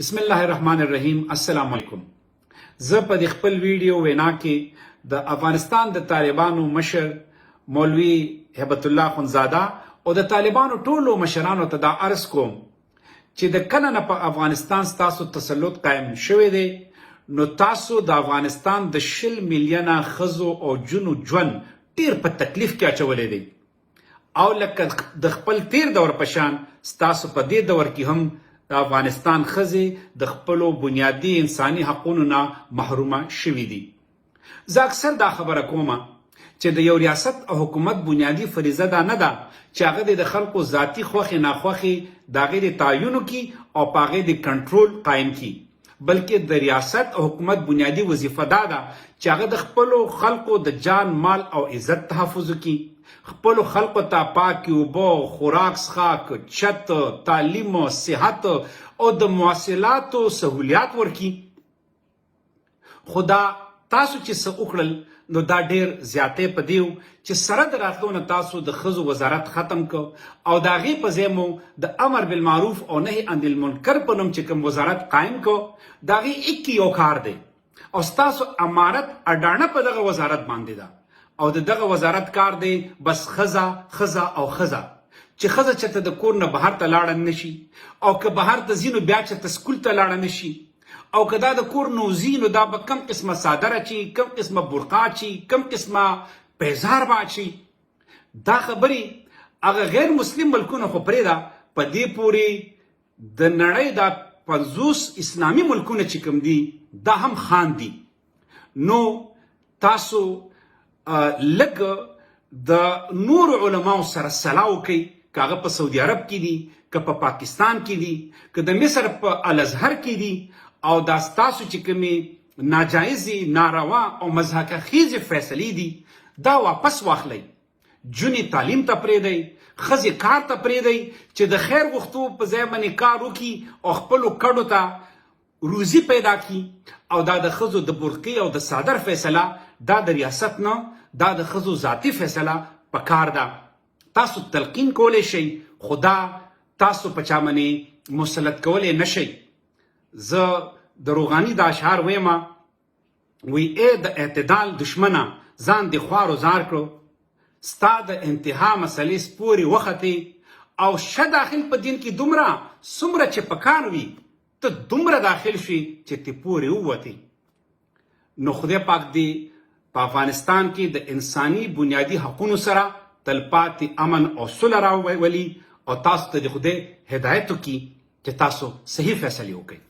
بسم الله الرحمن الرحیم. السلام علیکم. زه په دې خپل ویډیو وینا کې د افغانستان د طالبانو مشر مولوي هبت الله خونزاده او د طالبانو ټولو مشرانو ته دا عرض کوم چې د کله نه په افغانستان ستاسو تسلط قایم شوی دی، نو تاسو د افغانستان د 20 میلیونه ښځو او جونو ژوند ډیر په تکلیف کې اچولی دی، او لکه د خپل تیر دور په شان ستاسو په دې دور کې هم د افغانستان ښځې د خپلو بنیادي انساني حقونو نه محرومه شوي دي. زه اکثر دا خبره کوم چې د یو ریاست او حکومت بنیادي فریضه دا نه ده چې هغه دې د خلکو ذاتي خوښې ناخوښې د هغې دې تعین وکړي او په هغې دې کنټرول قایم کړي، بلکې د ریاست او حکومت بنیادي وظیفه دا ده چې هغه د خپلو خلکو د جان، مال او عزت تحفظ وکړي، خپلو خلکو ته پاکې اوبه، خوراک څښاک، چت، تعلیم، صحت او د مواصلاتو سهولیات ورکړي. خو دا تاسو چې څه وکړل، نو دا ډیر زیاتی په دې و چې سره د راتلو نه تاسو د ښځو وزارت ختم کړ او د هغې په ځای مو د امر بالمعروف او نهی عن المنکر په نوم چې کوم وزارت قایم کړ، د هغې ایک یو کار دی او ستاسو امارت اډاڼه په دغه وزارت باندې ده او د دغه وزارت کار دی بس ښځه، ښځه او ښځه، چې ښځه چېرته د کور نه بهر ته لاړه نه شي، او که بهر ته ځي نو بیا چېرته سکول ته لاړه نه شي، او که دا د کور نه وځي نو دا به کم قسمه څادر اچي، کم قسمه برقع اچي، کم قسمه پیزار به اچي. دا خبرې هغه غیر مسلم ملکونه خو پرېږده، په دې پورې د نړۍ دا 50 اسلامي ملکونه چې کوم دي، دا هم خاندي. نو تاسو لږ د نورو علماو سره سلا وکړئ، که هغه په سعودي عرب کې دي، که په پاکستان کې دي، که د مصر په الازهر کې دي، او دا ستاسو چې کومې ناجایزې، ناروا او مضحکه خیزې فیصلې دي، دا واپس واخلئ. جونې تعلیم ته پرېږدئ، ښځې کار ته پرېږدئ چې د خیر غوښتو په ځای باندې کار وکړي او خپلو کډو ته روزي پیدا کړي. او دا د ښځو د برقې او د څادر فیصله، دا د ریاست نه، دا د ښځو ذاتي فیصله پکار ده. تاسو تلقین کولی شئ، خو دا تاسو په چا باندې مسلط کولی نه شئ. زه د روغاني دا اشعار وایم، وی: ای د اعتدال دشمنه، ځان دې خوار و زار کړو، ستا د انتها مسلې سپورې وختې، او شه داخل په دین کې دومره څومره چې پکار وي، ته دومره داخل شوې چې ترې پورې ووتې. نو خدای پاک دې په افغانستان کې د انساني بنیادي حقونو سره تلپاتې امن او سوله راولي، او تاسو ته دې خدای هدایت وکړي چې تاسو صحیح فیصلې وکړئ.